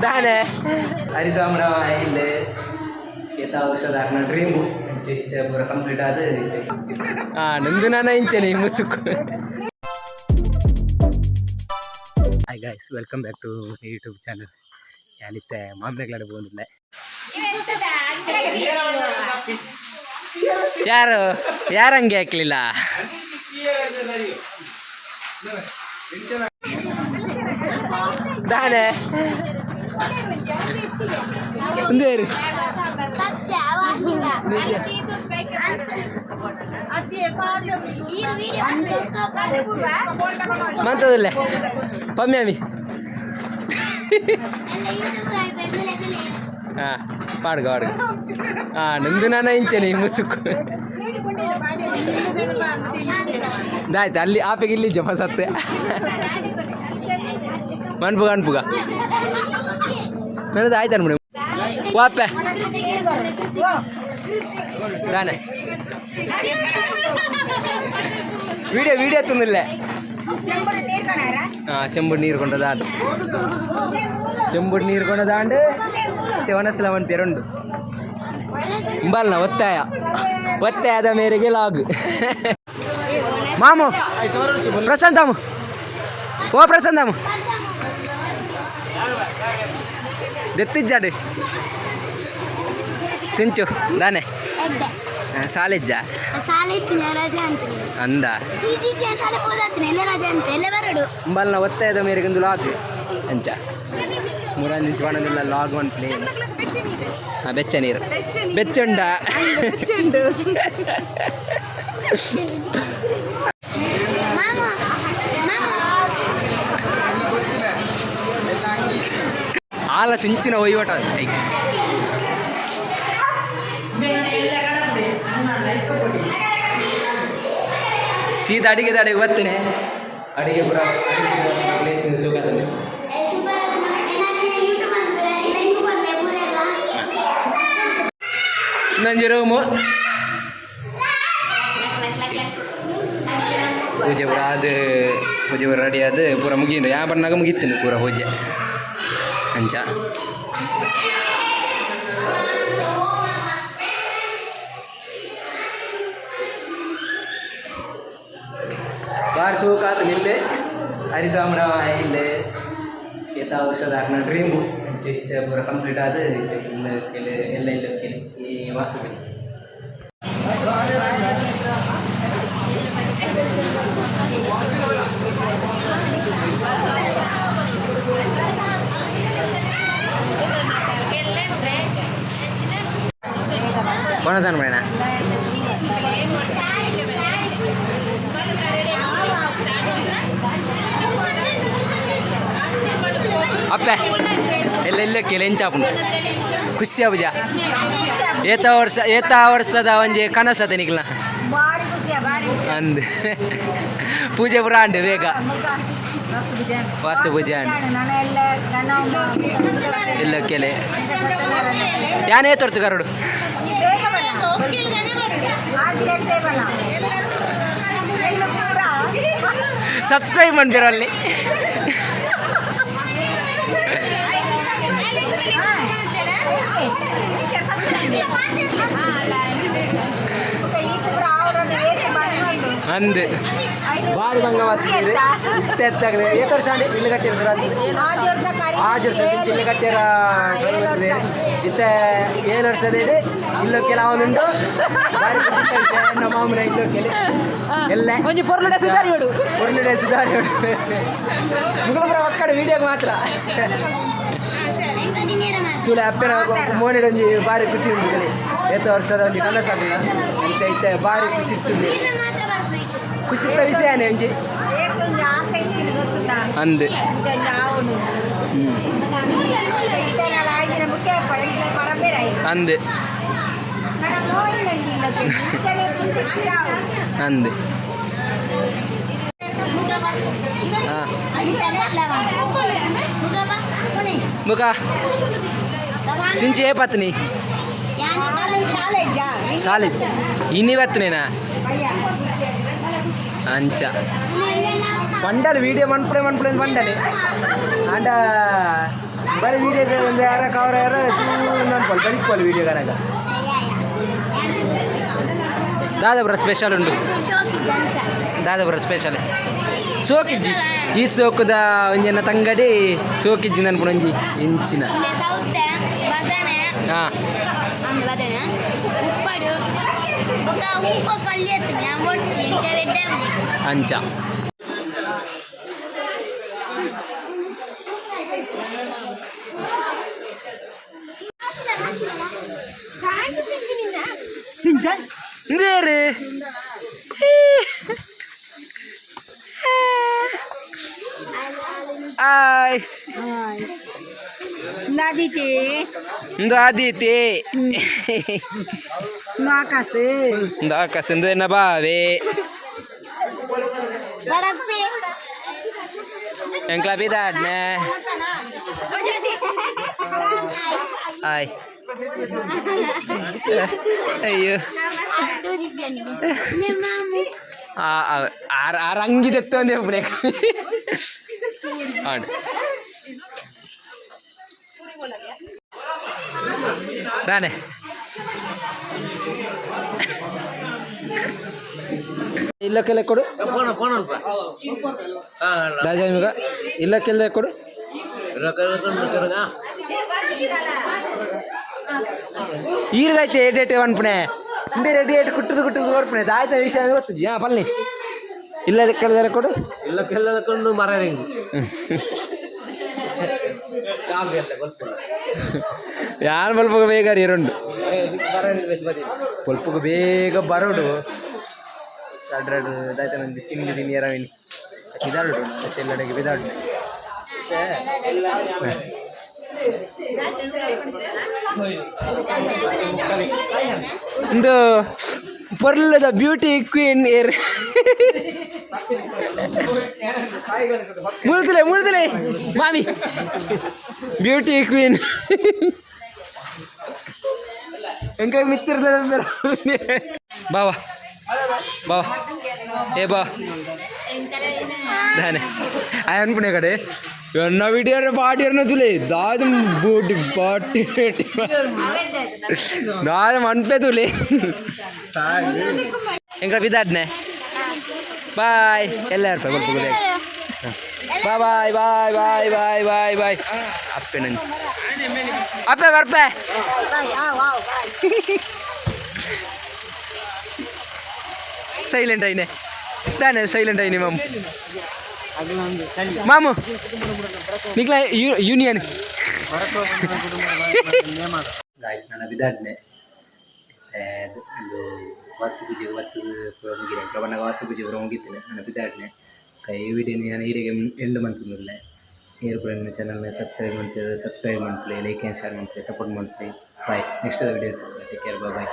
ದಾನೆ ಹರಿಸ್ವಾಮನ ಇಲ್ಲಿ ಏತ ವರ್ಷದ ಡ್ರೀಮು ಇತ್ತೆ ಪೂರ ಕಂಪ್ಲೀಟ್ ಆದ್. ಹಾಂ, ನಿಮ್ದು ನಾನು ಇಂಚೆನೆ ಮುಸುಕು. Hi guys, welcome back to YouTube channel. ಯಾನಿತ್ತೆ ಮಾಮನೆಗ್ಲಾಡ ಬಂದಿಲ್ಲ. ಯಾರು ಯಾರು ಹಂಗೆ ಹಾಕ್ಲಿಲ್ಲ? ದಾನೆ ಒಂದೇರು. ಮಂತದಲ್ಲೇ ಪಮ್ಯಾಮಿ. ಹಾಂ, ಪಾಡ್ಗ ಪಾಡ್ಗ. ಹಾಂ, ನಿಮ್ದು ನಾನು ಇಂಚೆನೆ ಮುಸುಕು. ಆಯ್ತು, ಅಲ್ಲಿ ಆಪೆಗೆ ಇಲ್ಲಿ ಜಪ ಸತ್ತೆ ಮನ್ಪುಗ ಅನ್ಪುಗ. ನನ್ನದು ಆಯ್ತು ಅನ್ಬಿಡಿ. ವಾಪೆ ದಾನೆ ವಿಡಿಯೋ ವಿಡಿಯೋ ತುಂದಿಲ್ಲ. ಹಾಂ, ಚೆಂಬುಡ್ ನೀರು ಕೊಂಡ ದಾಂಡು, ಚೆಂಬುಡ್ ನೀರು ಕೊಂಡ ದಾಂಡು. ಒಣಸಲ ಪೇರುಂಡು ಇಂಬಲ್ನ ಒತ್ತಾಯ ಒತ್ತಾಯದ ಮೇರೆಗೆ ಲಾಗ್. ಮಾಮು, ಪ್ರಶಾಂತಾಮು, ಓ ಪ್ರಶಾಂತಾಮು, ದೆತ್ತಿಜ್ಜಾಡು ಸಿಂಚು ದಾನೆ ಸಾಲೆಜ್ಜ. ಅಂದ ಇಂಬಲ್ನ ಒತ್ತಾಯದ ಮೇರೆಗೆ ಒಂದು ಲಾಗ್ ಅಂಚ ಮುರಾನ್ ಇಂಚು ಪಣದಿಲ್ಲ ಲಾಗ್ ಒನ್ ಪ್ಲೇ. ಹಾಂ, ಬೆಚ್ಚ ನೀರು ಬೆಚ್ಚುಂಡ. ಆಲ ಸಿಂಚಿನ ವಹಿವಾಟ. ಸೀದಾ ಅಡಿಗೆ ಅಡಿಗೆ ಬರ್ತೀನಿ. ಅಡಿಗೆ ಪೂರ ಪ್ಲೇಸ್ ಸುಖದಲ್ಲಿ. ನಂಜಿ ರೂಮು. ಪೂಜೆ ಪೂರ ಅದು, ಪೂಜೆ ಪೂರ ರೆಡಿ ಅದು ಪೂರ ಮುಗಿಯುಂಡು. ಯಾ ಬಣ್ಣಾಗ ಮುಗಿತೀನಿ ಪೂರ ಪೂಜೆ ಅಂಚ. ಬಾರಿ ಸೋಕಾತು ನಿಲ್ಲೆ ಹರಿಸ್ವಾಮನ ಇಲ್ಲಿ ಏತ ವರ್ಷದ ಡ್ರೀಮು ಇತ್ತೆ ಪೂರ ಕಂಪ್ಲೀಟ್ ಆದ್. ಇತ್ತೆ ಇಲ್ಲ ಕೆಲ ಎಲ್ಲ ಇಲ್ಲ ಕೆಲ ಈ ವಾಸ್ತು ಬೇಸ್ ಕೊಣದಾನ ಮೇಣ. ಅಪ್ಪೆ ಎಲ್ಲ ಇಲ್ಲ ಕೆಲ ಎಂಚಾಪುಂಡು. ಖುಷಿ ಆಪುಜ? ಏತ ವರ್ಷ ಏತ ವರ್ಷದ ಒಂಜಿ ಕನಸತೆ ನಿಕ್ಲ ಅಂದ್. ಪೂಜೆ ಪೂರ ಅಂಡು ಬೇಗ ವಾಸ್ತು ಪೂಜೆ ಅಂಡ್ ಇಲ್ಲ ಕೆಲೆ. ಯಾನೇ ತೋರ್ತು ಕರಡು. ಸಬ್ಸ್ಕ್ರೈಬ್ ಮಾಡ್ಬಿರ ಅಲ್ಲಿ. ಅಂದ್ ಬಾರಿ ಬಂಗ ವಾಸಿರಿ. ಇತ್ತೆ ಎತ್ತಾಗಲೆ ಏತ ವರ್ಷ ಆಂಡ್ ಇಲ್ಲಿ ಕಟ್ಟಿರ? ಆಜ್ ವರ್ಷ ಇಲ್ಲಿ ಕಟ್ಟಿರ. ಇತ್ತೆ 7 ವರ್ಷದ ಇಡಿ ಇಲ್ಲ ಕೆಲ ಅವನುಂಡು. ಬಾರಿ ಖುಷಿ ವಿಷಯ. ನಮ್ಮ ಮಾಮನ ಇಲ್ಲ ಕೆಲೆ ಎಲ್ಲ. ಒಂಜಿ ಪೊರ್ಲುಡೆ ಸುಧಾರಿಯೋಡು. ಪೊರ್ಲುಡೆ ಸುಧಾರಿಯೋಡು. ಮುಗುಳು ಒಕ್ಕಡೆ ವಿಡಿಯೋಗೆ ಮಾತ್ರ ತುಲೆ. ಅಪ್ಪನ ಮೋನೆಡ್ ಒಂಜಿ ಬಾರಿ ಖುಷಿ ಉಂಟು ಕಲಿ. ಏತ ವರ್ಷದ ಒಂಜಿ ಕನಸಾಗಲ್ಲ ಅಂಚ ಇತ್ತೆ ಬಾರಿ ಖುಷಿ ಇತ್ತು. ಖುಷಿತ್ತ ವಿಷಯನೇ ಒಂಜಿ ಅಂದ್. ಅಂದ್ ಅಂದ್. ಹಾಂ, ಮುಖ ಸಿಂಚಿ ಏ ಪತ್ನಿ ಸಾಲಿ ಇನಿ ಬತ್ತನೇನಾ ಅಂಚ ಬಂಡಲ್ ವಿಡಿಯೋ ಮನ್ಪುಡೆ ಮನ್ಪುಡೆ ಬಂಡಲೆ. ಆಂಡ ಬರೀ ವೀಡಿಯೋ ಒಂದು ಯಾರ ಕವರ್ ಯಾರ ಅನ್ಪಲ್ ಬರಿಪೋಲು ವೀಡಿಯೋ ಕನಕ. ದಾದಾಪುರ ಸ್ಪೆಷಲ್ ಉಂಡು. ದಾದಾಪುರ ಸ್ಪೆಷಲ್ ಸೋಕಿಜ್ಜಿ. ಈ ಸೋಕುದ ಒಂಜೆನ ತಂಗಡಿ ಸೋಕಿಜ್ಜಿ ನನ್ಪುಣ ಒಂಜಿ ಇಂಚಿನ. ಸೌತೆ, ಬದನೆ. ಅಂದ್ ಬದನೆ, ಉಪ್ಪಡು, ಬೊಕ್ಕ ಹೂಕೋಸ್ ಪಲ್ಯ ಇತ್ತು. ഞാൻ പൊടിച്ച് ಎಡ್ಡೆ. ಅಂಚ. ಇಂದೇರು ಆಯ್. ನಾದಿತಿ. ಇಂದು ಆದಿತಿ. ಆಕಾಶ. ಇಂದು ಆಕಾಶ, ಇಂದು ಎನ್ನ ಬಾವೆ. ಬಡಪ್ಪೆ. ಎಂಕ್ಲ ಬಿದಾಡ್ನೆ. ಆಯ್, ಅಯ್ಯೋ. ಆರ್ ಆರ್ ಅಂಗಿ ತೆತ್ತೊಂದೇ ಪುಣೆ ಆಂಡ್ ದಾನೆ ಇಲ್ಲಕ್ಕೆಲ್ಲ ಕೊಡು ದಾಜಾಮಿಗ ಇಲ್ಲಕ್ಕೆಲ್ಲ ಕೊಡು. ಈರ್ದಾಯ್ತು ಏಟ್ ಏಟ್ ಪನ್ಪುಣೆ ಇಂಬೆ ರೆಡಿ ಏಟ್ ಕುಟ್ಟುದು ಕುಟ್ಟುದು ಕೊಡ್ಪುಣೆ. ದಾಯ್ತ ವಿಷಯ ಗೊತ್ತುಜಿ. ಹಾಂ, ಪಲ್ನಿ ಇಲ್ಲದಕ್ಕೆಲ್ಲ ಕೊಡು. ಇಲ್ಲ, ಮರ. ಯಾರು ಬಲ್ಪಗ ಬೇಗ ಇರುಂಡು, ಬಲ್ಪಗ ಬೇಗ ಬರೋಡು. ರಡ್ ದಾಯ್ತ ನಂದು ತಿಂಡಿ ತಿನ್ನಿಯರ ಬಿದಾಡು ಎಲ್ಲಡೆಗೆ ಬಿದಾಡು. ಒಂದು ಪರ್ಲದ ಬ್ಯೂಟಿ ಕ್ವೀನ್ ಏರ್. ಮುಳ್ತಲೆ ಮುಳ್ತಲೆ ಮಾಮಿ, ಬ್ಯೂಟಿ ಕ್ವೀನ್. ಎಂಕ ಮಿತ್ತಿರ್ಲ. ಬಾವಾ ಬಾವಾ, ಏ ಬಾ. ದಾನೆ ಆಯ್ ಅನ್ಪುಣೆ ಕಡೆ ಎನ್ನ ವಿಡಿಯೋ ಪಾಟಿಯರ್ನ ತುಲೆ ದಾದ ಬೂಟಿ ಪಾಟಿ ದಾದ ಮನ್ಪೆ ತುಲೆ. ಎಂಕ ಬಿದಾಡ್ನೆ. ಬಾಯ್ ಎಲ್ಲ ಇರ್ಪ. Bye bye bye bye bye bye bye. ಅಪ್ಪೆ ನನ್ ಅಪ್ಪೆ ಬರ್ಪೆ. ಸೈಲೆಂಟ್ ಐನೆ ದಾನೆ, ಸೈಲೆಂಟ್ ಐನೆ ಮಾಮು. ಮಾಮು, ನಿಕ್ಲ ಯೂನಿಯನ್. ಗಾಯ್ಸ್, ನನ್ನ ಬಿದಾಡ್ನೆ. ಒಂದು ವಾಸ್ತು ಪೂಜೆಗೆ ಬರ್ತದೆ ಪೂರ ಮುಗಿದೆ. ಪ್ರಬಂಧ ವಾಸ್ತು ಪೂಜೆ ಪೂರ ಮುಗಿತೀನಿ. ನನ್ನ ಬಿದಾಡ್ನೆ. ಕೈ ವಿಡಿಯೋ ನಾನು ಹೀರಿಗೆ ಎಂಡ್ ಮಂತುಂದಿಲ್ಲ. ಏರ್ ಪೂರ ಚಾನಲ್ನ ಸಬ್ಸ್ಕ್ರೈಬ್ ಮಾಡ್ತಾರೆ, ಸಬ್ಸ್ಕ್ರೈಬ್ ಮಾಡ್ತಾರೆ, ಲೈಕ್ ಆ್ಯಂಡ್ ಶೇರ್ ಮಾಡ್ತಾರೆ, ಸಪೋರ್ಟ್ ಮಾಡ್ತಾರೆ. Bye, next video. Take care, bye.